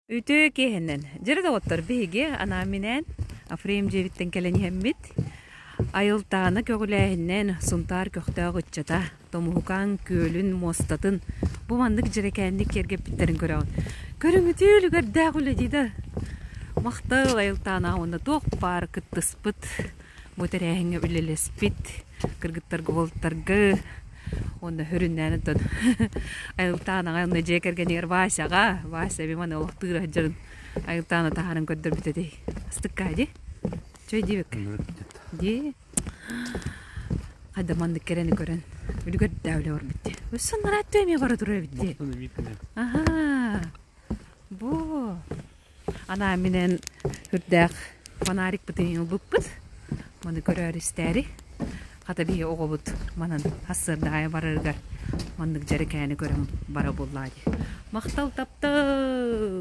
Үтүө киэһэнэн. Дьэрэ доҕоттор, биһиги анаан-минээн Афрем дьиэбиттэн кэлэн иһэммит, Айылтаана көҕүлээһининэн Сунтаар көхтөөх ыччата Томуһукаан күөлүн муостатын бу маннык дьэрэкээнник киэргэппиттэрин көрөҕүн. Көрүҥ үтүө үлүгэрдээх үлэ дии да. Махтал Айылтаанаҕа уонна туох баар кыттыспыт, бу тэрээһиҥҥэ үлэлэспит кыргыттарга, уолаттарга уонна сүрүннээн оттон Айылтаанаҕа уонна дьиэ кэргэнигэр Васяҕа, Вася эбим аны олохтуур сылдьарын Айылтаана таһааран көрдөрбүт этий. Астыкка дии. Чэй диэбиккэ. Дии. Хайда маннык кэрэни көрөн үлүгэрдээх үлэ барбыт дии. Өссө нарааттыы эмиэ бара турар эбит дии. Аһаа. Бу Анаан-минээн үрдээх фонарикпытын ылбыппыт. Маны көрөөр-истээри. Хата биһи оҕобут манан сарсыарда аайы барарыгар маннык дьэрэкээни көрөн бара буоллаа дии. Махтал таптал!